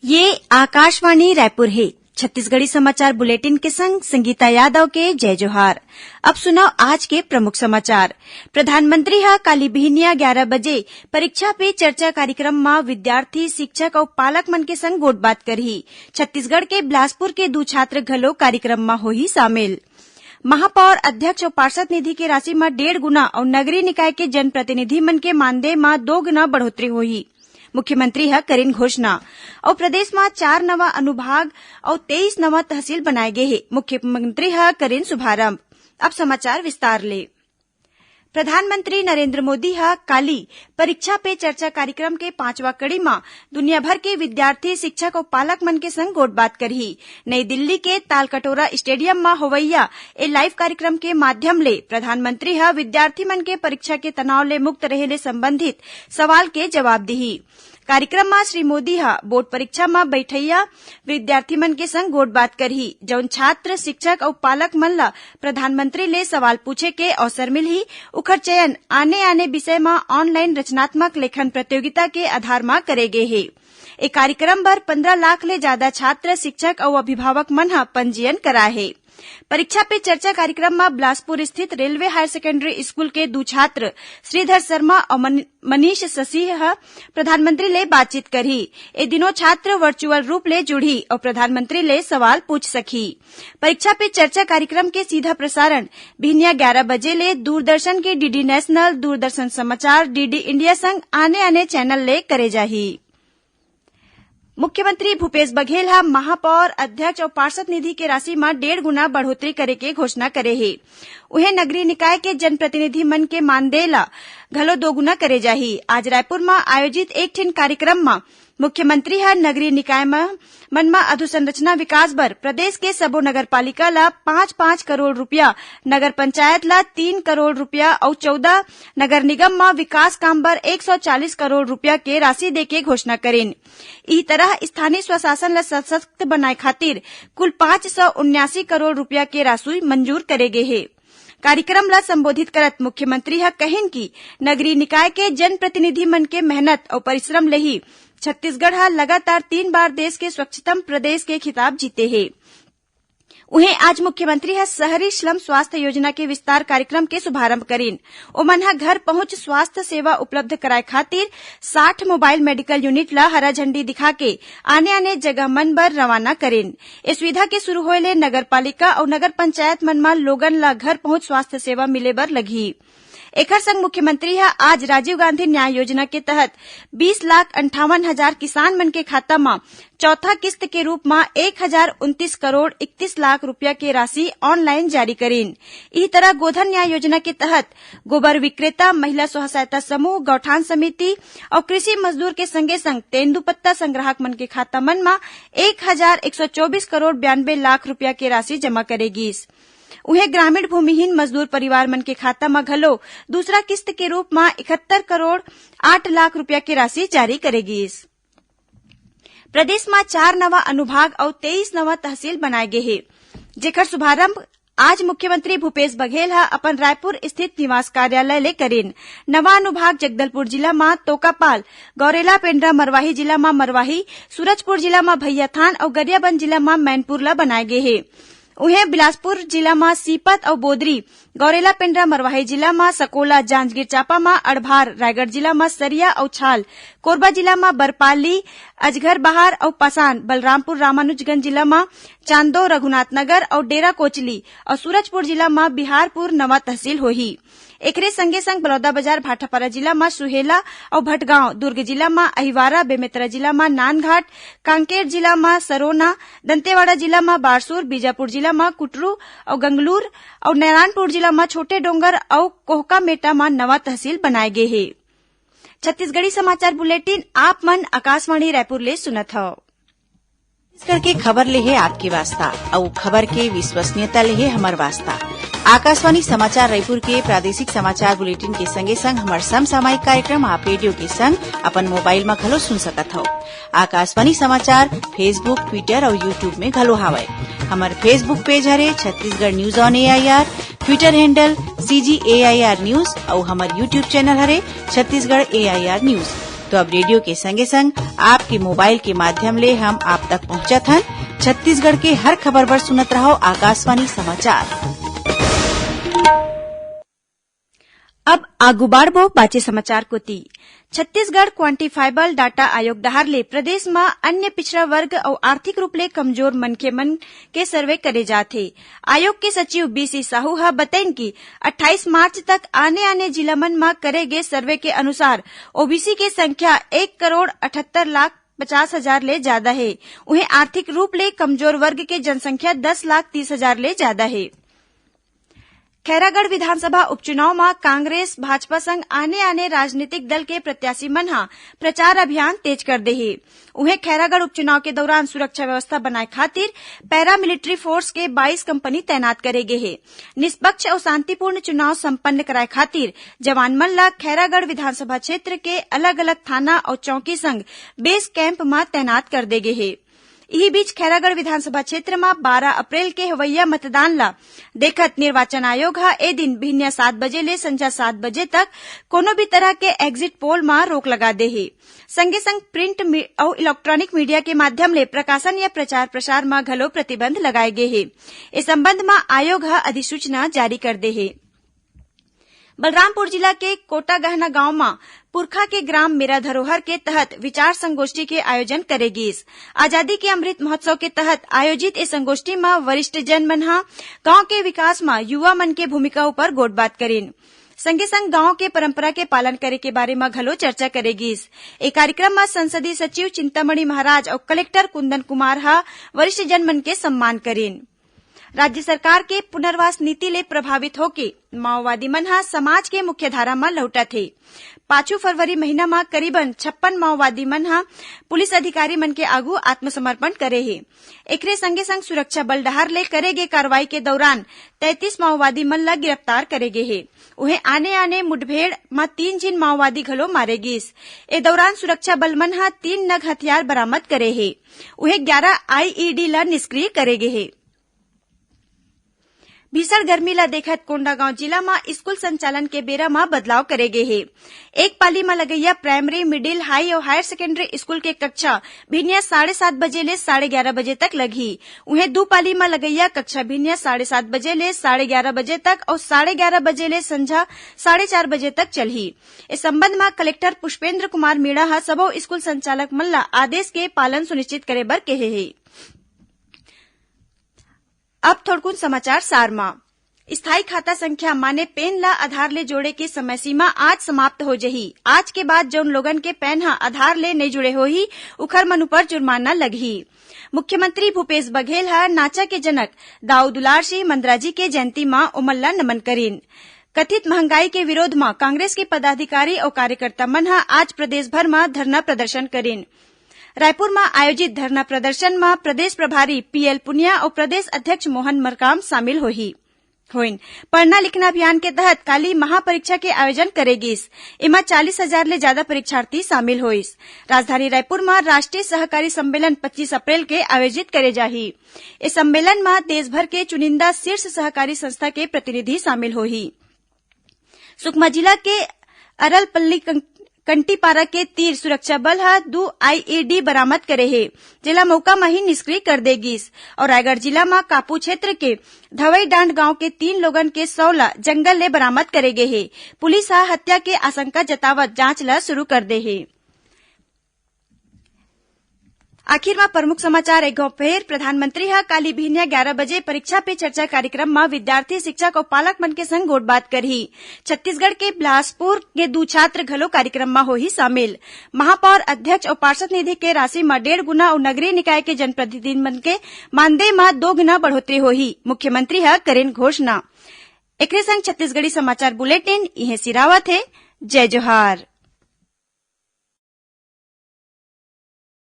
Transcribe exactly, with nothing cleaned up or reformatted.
ये आकाशवाणी रायपुर हे। छत्तीसगढ़ी समाचार बुलेटिन के संग संगीता यादव के जय जोहार। अब सुनव आज के प्रमुख समाचार। प्रधानमंत्री ह काली बिहनिया ग्यारा बजे परीक्षा पे चर्चा कार्यक्रम म विद्यार्थी, शिक्षक अउ पालक मन के संग गोठबात करही। छत्तीसगढ़ के बिलासपुर के दू छात्र घलो कार्यक्रम म होही शामिल। महापौर, अध्यक्ष अउ पार्षद निधि के राशि म डेढ़ गुना अउ नगरीय निकाय के जनप्रतिनिधि मन के मानदेय म दो गुना बढ़ोतरी होही। मुख्यमंत्री ह करिन घोषणा। अउ प्रदेश म चार नवा अनुभाग अउ तेईस नवा तहसील बनाए गे हे। मुख्यमंत्री ह करिन शुभारंभ। अब समाचार विस्तार ले। प्रधानमंत्री नरेंद्र मोदी ह काली परीक्षा पे चर्चा कार्यक्रम के पांचवा कड़ी म दुनिया भर के विद्यार्थी, शिक्षक अउ पालक मन के संग गोठबात करही। नई दिल्ली के तालकटोरा स्टेडियम म होवइया ए लाइव कार्यक्रम के माध्यम ले प्रधानमंत्री ह विद्यार्थी मन के परीक्षा के तनाव ले मुक्त रहे ले संबंधित सवाल के जवाब दिही। कार्यक्रम म श्री मोदी ह बोर्ड परीक्षा म बइठइया विद्यार्थी मन के संग गोठबात करही। जउन छात्र, शिक्षक अउ पालक मन ल प्रधानमंत्री ले सवाल पूछे के अवसर मिलही, उखर चयन आने-आने विषय म ऑनलाइन रचनात्मक लेखन प्रतियोगिता के आधार म करे गे हे। ए कार्यक्रम बर पंद्रह लाख ले जादा छात्र, शिक्षक अउ अभिभावक मन ह पंजीयन कराए हे। परीक्षा पे चर्चा कार्यक्रम म बिलासपुर स्थित रेलवे हायर सेकेंडरी स्कूल के दू छात्र श्रीधर शर्मा अउ मन-, मनीष ससीह ह प्रधानमंत्री ले बातचीत करही। ए दिनों छात्र वर्चुअल रूप ले जुड़ही अउ प्रधानमंत्री ले सवाल पूछ सकही। परीक्षा पे चर्चा कार्यक्रम के सीधा प्रसारण बिहनिया ग्यारा बजे ले दूरदर्शन के डीडी नेशनल, दूरदर्शन समाचार, डीडी इंडिया संग आने-आने चैनल ले करे जाही। मुख्यमंत्री भूपेश बघेल ह महापौर, अध्यक्ष अउ पार्षद निधि के राशि म डेढ़ गुना बढ़ोतरी करे के घोषणा करे हे। उहें, नगरीय निकाय के जनप्रतिनिधि मन के मानदेय ल घलो दोगुना करे जाही। आज रायपुर म आयोजित एक ठिन कार्यक्रम म मुख्यमंत्री ह नगरीय निकाय म, मन म अधोसंरचना विकास बर प्रदेश के सबो नगर पालिका ल पाँच पाँच करोड़ रुपया, नगर पंचायत ल तीन करोड़ रुपया अउ चौदह नगर निगम म विकास काम बर एक सौ चालीस करोड़ रुपया के राशि दे के घोषणा करिन। इही तरह स्थानीय स्वशासन ल सशक्त बनाए खातिर कुल पाँच सौ उन्यासी करोड़ रुपया के राशि मंजूर करे गे हे। कार्यक्रम ल संबोधित करत मुख्यमंत्री ह कहिन कि नगरीय निकाय के जनप्रतिनिधि मन के मेहनत अउ परिश्रम ले ही छत्तीसगढ़ ह लगातार तीन बार देश के स्वच्छतम प्रदेश के खिताब जीते हे। उहें, आज मुख्यमंत्री ह शहरी स्लम स्वास्थ्य योजना के विस्तार कार्यक्रम के शुभारंभ करिन। ओमन ह घर पहुंच स्वास्थ्य सेवा उपलब्ध कराए खातिर साठ मोबाइल मेडिकल यूनिट ल हरा झंडी दिखाके आने-आने जगह मन बर रवाना करिन। ए सुविधा के शुरू होए ले नगर पालिका अउ नगर पंचायत मन म लोगन ल घर पहुंच स्वास्थ्य सेवा मिले बर लगही। एखर संग मुख्यमंत्री ह आज राजीव गांधी न्याय योजना के तहत बीस लाख अंठावन हजार किसान मन के खाता म चौथा किस्त के रूप म एक हजार उनतीस करोड़ इकतीस लाख रुपया के राशि ऑनलाइन जारी करिन। इही तरह गोधन न्याय योजना के तहत गोबर विक्रेता, महिला स्व सहायता समूह, गौठान समिति अउ कृषि मजदूर के संगे संग तेंदूपत्ता संग्राहक मन के खाता मन म एक हजार एक सौ चौबीस करोड़ बयानबे लाख रुपया के राशि जमा करे गीस। उहें, ग्रामीण भूमिहीन मजदूर परिवार मन के खाता म घलो दूसरा किस्त के रूप म इकहत्तर करोड़ आठ लाख रुपया के राशि जारी करे गीस। प्रदेश म चार नवा अनुभाग अउ तेईस नवा तहसील बनाए गे हे, जेकर शुभारंभ आज मुख्यमंत्री भूपेश बघेल ह अपन रायपुर स्थित निवास कार्यालय ले करिन। नवा अनुभाग जगदलपुर जिला म तोकापाल, गौरेला पेंड्रा मरवाही जिला म मरवाही, सूरजपुर जिला म भैयाथान अउ गरियाबंद जिला म मैनपुर ल बनाए गे हे। उहें, बिलासपुर जिला म सीपत अउ बोदरी, गौरेला पेंड्रा मरवाही जिला म सकोला, जांजगीर चांपा म अड़भार, रायगढ़ जिला म सरिया अउ छाल, कोरबा जिला म बरपाली, अजगरबहार अउ पसान, बलरामपुर रामानुजगंज जिला म चांदो, रघुनाथनगर अउ डेरा कोचली अउ सूरजपुर जिला म बिहारपुर नवा तहसील होही। एकरे संगे संग बलौदाबाजार भाटापारा जिला म सुहेला अउ भटगांव, दुर्ग जिला म अहिवारा, बेमेतरा जिला म नानघाट, कांकेर जिला म सरोना, दंतेवाड़ा जिला म बारसूर, बीजापुर जिला म कुटरू अउ गंगलूर अउ नारायणपुर जिला म छोटे डोंगर अउ कोहकामेटा म नवा तहसील बनाए गे हे। छत्तीसगढ़ी समाचार बुलेटिन आप मन आकाशवाणी रायपुर ले सुनत हव। छत्तीसगढ़ के खबर ले हे आपके वास्ता, अउ खबर के विश्वसनीयता ले हे हमर वास्ता। आकाशवाणी समाचार रायपुर के प्रादेशिक समाचार बुलेटिन के संगे संग हमर समसामयिक कार्यक्रम आप रेडियो के संग अपन मोबाइल म घलो सुन सकत हव। आकाशवाणी समाचार Facebook, Twitter अउ YouTube में घलो हावय। हमर Facebook पेज हरे Chhattisgarh News on A I R, Twitter handle C G A I R News अउ हमर YouTube चैनल हरे Chhattisgarh A I R News। तो अब रेडियो के संगे संग आपके मोबाइल के माध्यम ले हम आप तक पहुंचत हन। छत्तीसगढ़ के हर खबर बर सुनत रहो आकाशवाणी समाचार। अब आगू बाढ़बो बाचे समाचार कोति। छत्तीसगढ़ क्वांटिफाइबल डाटा आयोग डहार ले प्रदेश म अन्य पिछड़ा वर्ग अउ आर्थिक रूप ले कमजोर मनखे मन के सर्वे करे जात हे। आयोग के सचिव बीसी साहू ह बतइन कि अट्ठाईस मार्च तक आने-आने जिला मन म करे गे सर्वे के अनुसार ओबीसी के संख्या एक करोड़ अठहत्तर लाख पचास हजार ले जादा हे। उहें आर्थिक रूप ले कमजोर वर्ग के जनसंख्या दस लाख तीस हजार ले जादा हे। खैरागढ़ विधानसभा उपचुनाव म कांग्रेस, भाजपा संग आने-आने राजनीतिक दल के प्रत्याशी मन ह प्रचार अभियान तेज कर दे हे। उहें, खैरागढ़ उपचुनाव के दौरान सुरक्षा व्यवस्था बनाए खातिर पैरामिलिट्री फोर्स के बाईस कंपनी तैनात करे गे हे। निष्पक्ष अउ शांतिपूर्ण चुनाव संपन्न कराए खातिर जवान मन ल खैरागढ़ विधानसभा क्षेत्र के अलग-अलग थाना अउ चौकी संग बेस कैंप म तैनात कर दे गे हे। इही बीच, खैरागढ़ विधानसभा क्षेत्र म बारह अप्रैल के होवइया मतदान ल देखत निर्वाचन आयोग ह ए दिन बिहनिया सात बजे ले संझा सात बजे तक कोनो भी तरह के एग्जिट पोल म रोक लगा दे हे। संगे संग प्रिंट मी-, अउ इलेक्ट्रॉनिक मीडिया के माध्यम ले प्रकाशन या प्रचार प्रसार म घलो प्रतिबंध लगाए गे हे। ए संबंध म आयोग ह अधिसूचना जारी कर दे हे। बलरामपुर जिला के कोटागहना गांव म पुरखा के ग्राम मेरा धरोहर के तहत विचार संगोष्ठी के आयोजन करे गीस। आजादी के अमृत महोत्सव के तहत आयोजित ए संगोष्ठी म वरिष्ठ जन मन ह गांव के विकास म युवा मन के भूमिका ऊपर गोठबात करिन। संगे संग गांव के परंपरा के पालन करे के बारे म घलो चर्चा करे गीस। ए कार्यक्रम म संसदीय सचिव चिंतामणि महाराज अउ कलेक्टर कुंदन कुमार ह वरिष्ठ जन मन के सम्मान करिन। राज्य सरकार के पुनर्वास नीति ले प्रभावित होके माओवादी मन ह समाज के मुख्यधारा म लहुटत हे। पाछू फरवरी महीना म करीबन छप्पन माओवादी मन ह पुलिस अधिकारी मन के आगू आत्मसमर्पण करे हे। एकरे संगे संग सुरक्षा बल डहार ले करे गे कार्रवाई के दौरान तैंतीस माओवादी मन ल गिरफ्तार करे गे हे। उहें, आने-आने मुठभेड़ म तीन झिन माओवादी घलो मारे गीस। ए दौरान सुरक्षा बल मन ह तीन नग हथियार बरामद करे हे। उहें, ग्यारह आईईडी ल निष्क्रिय करे गे हे। भीषण गर्मी ल देखत कोंडागांव जिला म स्कूल संचालन के बेरा म बदलाव करे गे हे। एक पाली म लगइया प्राइमरी, मिडिल, हाई अउ हायर सेकेंडरी स्कूल के कक्षा भिनिया साढ़े सात बजे ले साढ़े ग्यारह बजे तक लगही। उहें, दू पाली म लगइया कक्षा भिनिया साढ़े सात बजे ले साढ़े ग्यारह बजे तक अउ साढ़े ग्यारह बजे ले संझा साढ़े चार बजे तक चलही। ए संबंध म कलेक्टर पुष्पेंद्र कुमार मीणा ह सबो स्कूल संचालक मन ल आदेश के पालन सुनिश्चित करे बर केहे हे। अब थोड़कुन समाचार सार म। स्थायी खाता संख्या माने पैन ला आधार ले जोड़े के समय सीमा आज समाप्त हो जही। आज के बाद जउन लोगन के पैन ह आधार ले नइ जुड़े होही, उखर मन ऊपर जुर्माना लगही। मुख्यमंत्री भूपेश बघेल ह नाचा के जनक दाऊ दुलार सिंह मंदराजी के जयंती म ओमन ला नमन करिन। कथित महंगाई के विरोध म कांग्रेस के पदाधिकारी अउ कार्यकर्ता मन ह आज प्रदेश भर म धरना प्रदर्शन करिन। रायपुर म आयोजित धरना प्रदर्शन म प्रदेश प्रभारी पीएल पुनिया अउ प्रदेश अध्यक्ष मोहन मरकाम शामिल होही, होइन। पढ़ना लिखना अभियान के तहत काली महापरीक्षा के आयोजन करे गिस। एमा चालीस हजार ले जादा परीक्षार्थी शामिल होइस। राजधानी रायपुर म राष्ट्रीय सहकारी सम्मेलन पच्चीस अप्रैल के आयोजित करे जाही। ए सम्मेलन म देश भर के चुनिंदा शीर्ष सहकारी संस्था के प्रतिनिधि शामिल होही। सुकमा जिला के अरलपल्ली कं-, कंटीपारा के तीर सुरक्षा बल ह दू आईईडी बरामद करे हे, जेला मौका म ही निष्क्रिय कर दे गिस। अउ रायगढ़ जिला म कापू क्षेत्र के धवईडांड गांव के तीन लोगन के शव ल जंगल ले बरामद करे गे हे। पुलिस ह हत्या के आशंका जतावत जांच ल शुरू कर दे हे। आखिर म प्रमुख समाचार एक घौं फेर। प्रधानमंत्री ह काली बिहनिया ग्यारह बजे परीक्षा पे चर्चा कार्यक्रम म विद्यार्थी, शिक्षक अउ पालक मन के संग गोठबात करही। छत्तीसगढ़ के बिलासपुर के दू छात्र घलो कार्यक्रम म होही शामिल। महापौर, अध्यक्ष अउ पार्षद निधि के राशि म डेढ़ गुना अउ नगरीय निकाय के जनप्रतिनिधि मन के मानदेय म दो गुना बढ़ोतरी होही, मुख्यमंत्री ह करेन घोषणा। एकरे संग छत्तीसगढ़ी समाचार बुलेटिन इहें सिरावत हे। जय जोहार।